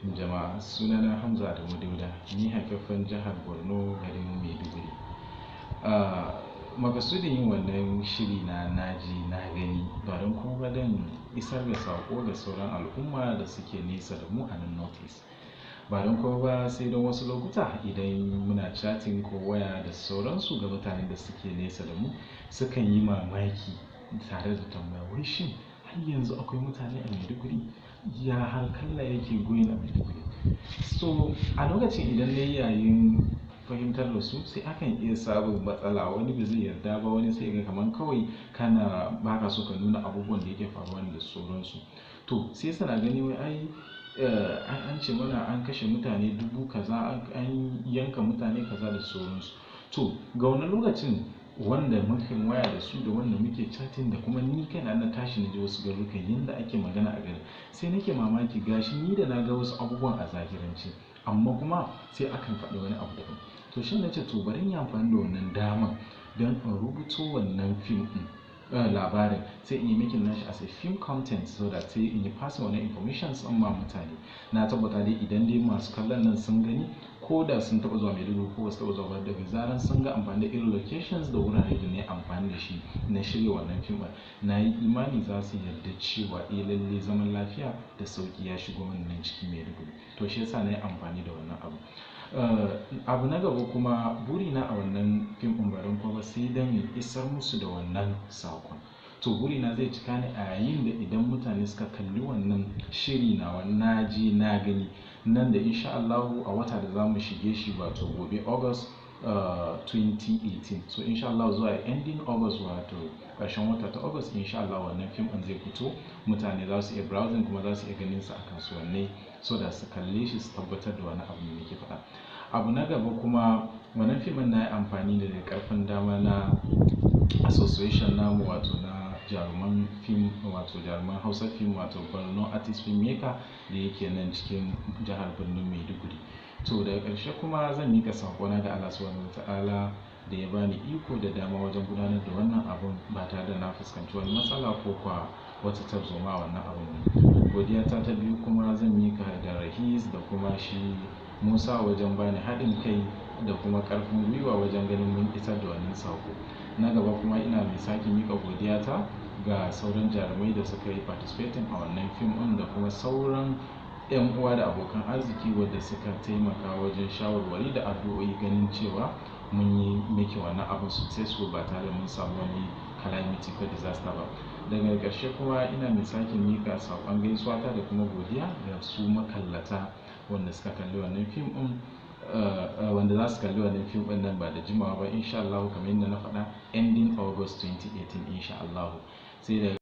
Alaikum jama'a, sunana Hamza Adamu Dauda, ni haifaffen jihar Borno, garin Maiduguri. Makasudin yin wannan shiri na Naji Na Gani ba don kuma ba don isar da saƙo ga sauran al'umma da suke nesa da mu a nan North East. Ba don kuma ba sai don wasu lokuta idan muna chatting ko waya da sauransu ga mutanen da suke nesa da mu, sukan yi mamaki tare da tambaya, wai shin har yanzu akwai mutane a Maiduguri? Ya harkalla yake going a Maiduguri? So a lokacin idan nayi yayin fahimtar da su, sai akan iya samun matsala. Wani ba zai yarda ba, wani sai ya ga kaman kawai kana ba ka so ka nuna abubuwan da yake faruwa ne da sauransu. To sai suna gani wai ai an ce mana an kashe mutane 1000, an yanka mutane kaza da sauransu. To ga wannan lokacin wanda muke waya da su da wanda muke chatting da kuma ni kaina na tashi na je wasu garurukan yanda ake magana a gari, sai nake mamaki, gashi ni da na ga wasu abubuwan a zahirance, amma kuma sai akan faɗi wani abu daban. To shine nace, to bari in yi amfani da wannan daman don in rubuto wannan fim ɗin, labarin, sai in yi making nashi as a film content so that sai in yi passing wannan informations ɗin ma mutane. Na tabbata dai idan dai masu kallon nan sun gani, ko da sun taɓa zuwa Maiduguri ko basu taɓa zuwa ba, daga zaran sun ga amfani da irin locations da wurare da na yi amfani da shi na shirya wannan fim ɗin, na yi imani za su yarda cewa eh, lalle zaman lafiya da sauƙi ya shigo mana nan cikin Maiduguri. To shi yasa na yi amfani da wannan abu. Abu na gaba kuma, burina a wannan fim ɗin ba don kuma ba sai don in isar musu da wannan saƙon. To burina zai cika ne a yayin da idan mutane suka kalli wannan shiri nawa Naji Na Gani nan da insha Allahu a wata da za mu shige shi, wato gobe, August 2018. So insha Allah zuwa ending August, wato ƙarshen wata ta August, insha Allah wannan fim ɗin zai fito. Mutane za su iya browsing kuma za su iya ganin sa a kasuwanni so da su kalle shi su tabbatar da wani abu da nake faɗa. Abu na gaba kuma, wannan fim ɗin na yi amfani da ƙarfin dama na association namu, wato na jaruman fim, wato jaruman Hausa fim, wato Borno Artist Filmmaker da yake nan cikin jihar birnin Maiduguri. To daga ƙarshe kuma zan miƙa saƙona ga Allah Subhanahu wa Ta'ala da ya bani iko da dama wajen gudanar da wannan abun ba tare da na fuskanci wani matsala ko kuwa wata tarzoma a wannan abun ba. Godiya ta ta biyu kuma zan miƙa da Rahis da kuma shi Musa wajen bani haɗin kai da kuma ƙarfin gwiwa wajen ganin mun isar da wannan saƙo. Na gaba kuma ina mai sake miƙa godiya ta ga sauran jarumai da suka yi participating a wannan fim ɗin da kuma sauran 'yan uwa da abokan arziki wadda suka taimaka wajen shawarwari da addu'o'i ganin cewa mun yi making wannan abun successful ba tare da mun samu wani calamity ko disaster ba. Daga ƙarshe kuma ina mai sake miƙa saƙon gaisuwa ta da kuma godiya ga su makallata wanda suka kalli wannan fim ɗin, wanda za su kalli wannan fim ɗin nan ba da jimawa ba insha Allahu, kamar yadda na faɗa, ending August 2018 insha Allahu. Sai da